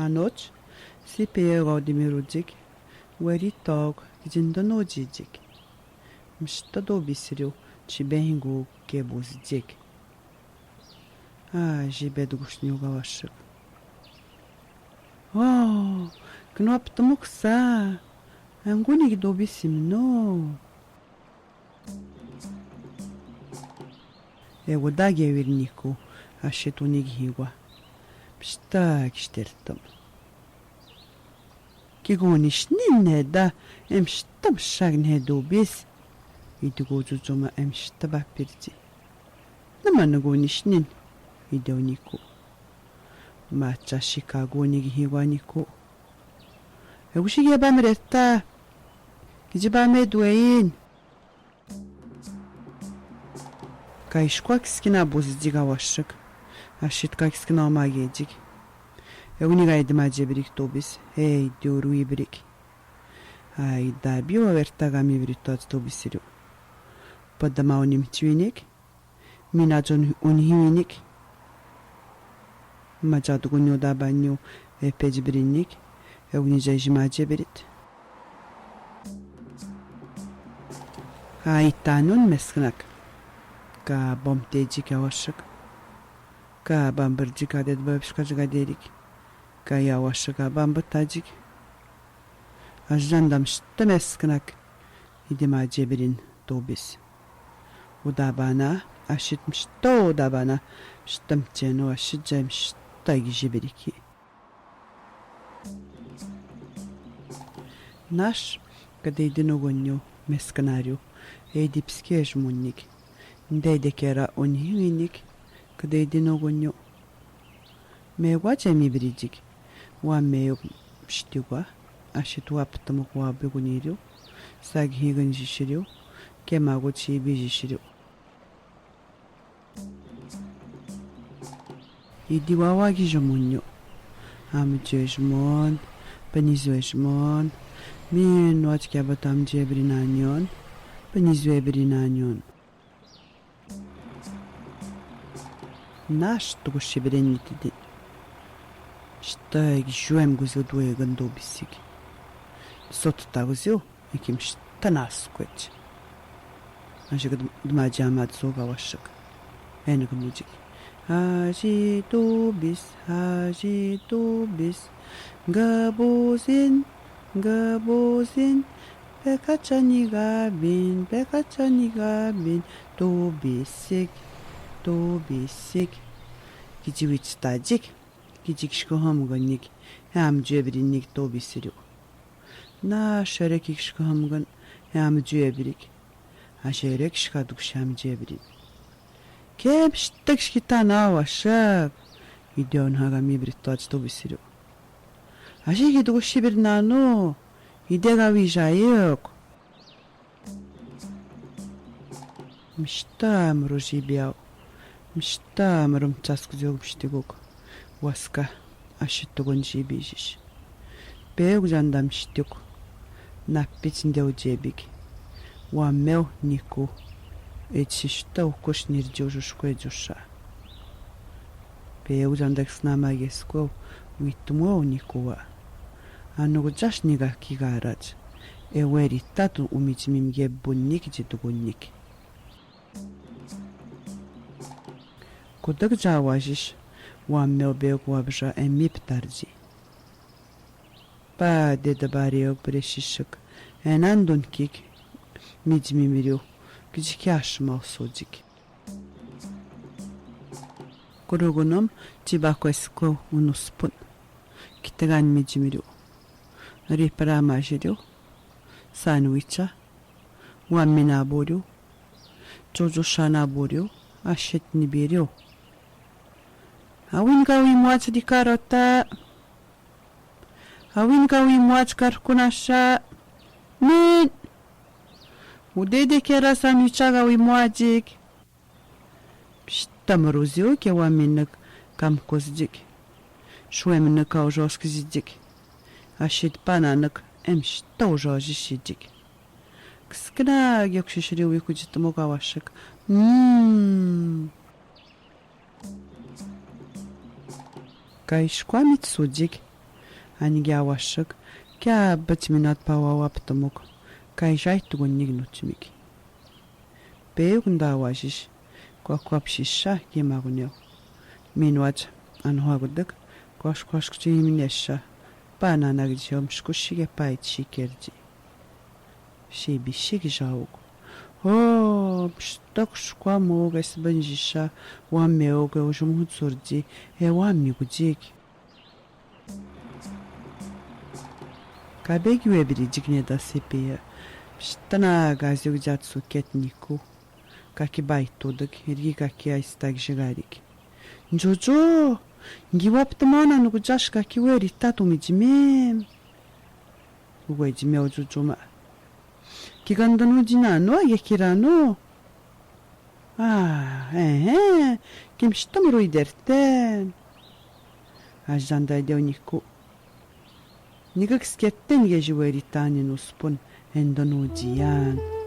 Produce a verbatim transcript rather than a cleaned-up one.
Note, si pee gaw dimirudjik, weri tog, kijin dono djidjik. Mista do bisiriw, tibe hingu ke buzidjik. A, jibe dugush niu ga washik. O, kinoa ptumuk sa, angu ni gido bisimno. Ego dagi ewir niku, ashit uni gihigwa. Mista kishtertum. Ki goni snin neda, em mista mshag ne dobis. Idi go jujuma em mista bapirdi. Nama na goni snin, idi o niku. Macha shika goni gihigwa niku. Ego shige bamreta. Kiji bamedwein. Ka ishkwa kiskina buzidjik a washik. Ashit ka kiskina o magedjik. Ego ni ga idi majebirik tobis. Hei, idi o ruibirik. Ai, dabi wa werta ga mibiri tobis iriu. Padama o ni mtiwinik. Mina jon o ni hiwinik. Maja dugu niu daba niu e pejibirinik. Ego ni ja iji majebirit. Ai, tanun mesknak. Ka bamtedjik a washik. Ka bambardjik a dedba bishkaj gaderik. Ka ya washik a bambatadjik. Ajan da mista mesknak. Idi majebirin tobis. U dabana, ashit mista u dabana. Mista mteno, ashit ja mista gijibiriki. Nash, ka de idi nogo niu, mesknariu, e idi pski ejmunik. Nde de kera o ni hiwinik, ka de idi nogo niu. Megwa ja mibiridjik, wa meu mstigwa, ashit wa ptumuk wa biguniriu, sa gihigan jishiriu, ke mago tibi jishiriu. Idi wawa gijomon niu. Amjejmon, panizwejmon, min wat ke abat amjebri nanion, panizwebri nanion. Nash tugu shibri nitidi. Shta gijuem guziu dwe gando bisik. Sot ta guziu. Iki mista naskwet. Ashik dmaja madsuga washik. Enak mujik. Aji tobis, aji tobis. Gabozin, gabozin. Pekatani gabin, pekatani gabin. Tobisik, tobisik. Kiji witstadjik. Kiji kishko hamganik. Hamjebirinik tobisiriu. Na sherek kishko hamgan. Hamjebrik. A sherek shka duk shamjebri. Ke mista kishkitana washak. Ideon haga mibri tobisiriu. Ashik iduk shibri nano. Idega wijayok. Mista mruji biau. Mista mrum chaskuzio mstiguk. Waska. Ashit tugun jibijish. Peu janda mstik. Napit ndeu jebik. Wa meu niku. Etsista ukush nirjosho shkwe josha. Peu janda kisnama geskweu. Witmweu niku wa. Anugu jash niga kigaraj. Eweri tatu umijimim gebunnik jitugunnik. Kudak jawajish. Wa meu beuk wabja emip tarji. Pa deda bari ok breshishik. Enan dunkik. Mijimimiriu. Kiji kiash mau sojik. Kurugunum jiba kweskweu unuspun. Kitegan mijimiriu. Ripara majiriu. Sanwicha. Wa mina buriu. Jojo shana buriu. Ashit ni biriu. Awin gawi mwaj dikarota. Awin gawi mwaj karkunasha. Min. Udede kera sanwicha gawi mwajik. Mista mruziu ke wa minik kamkuzjik. Shwe minik kaujoskizjik. Ashit pananik em mista ujojishijik. Kiskina gyoksishiri wikujitmuk awashik. Mm. Kaishkwa mitsujik. Ani gi awashek, ki abet minat pa wa waptmuk, ka i shai tugun nik nutmik. Peyuk nda awashish, kwa kwapshisha ki maguneu. Minwat, an hwagudek, kwash kwash kuchi minesha, pa nanak ji hom shkushike pa i shikerji. Shibishik jauk. O, mshtok shkwa mo gesbenjisha, wa meoge ujum hutsurji, e wa migujik. Ka begi webiri jik ne da sepeya. Pštana gazi ujat suket niku. Ka ki bai tudik, irgi ka ki aistak jigarik. Njojo, ngi waptmana nuku jash ka ki weri tatu mi jimem. Uwe jimeo jujuma. Ki gandanu jinano, ye kirano. A, ehe, ki mshtam rui derten. Ajanda deu niku. Nika kisketen ge jiweri tani nuspun, endonu jian.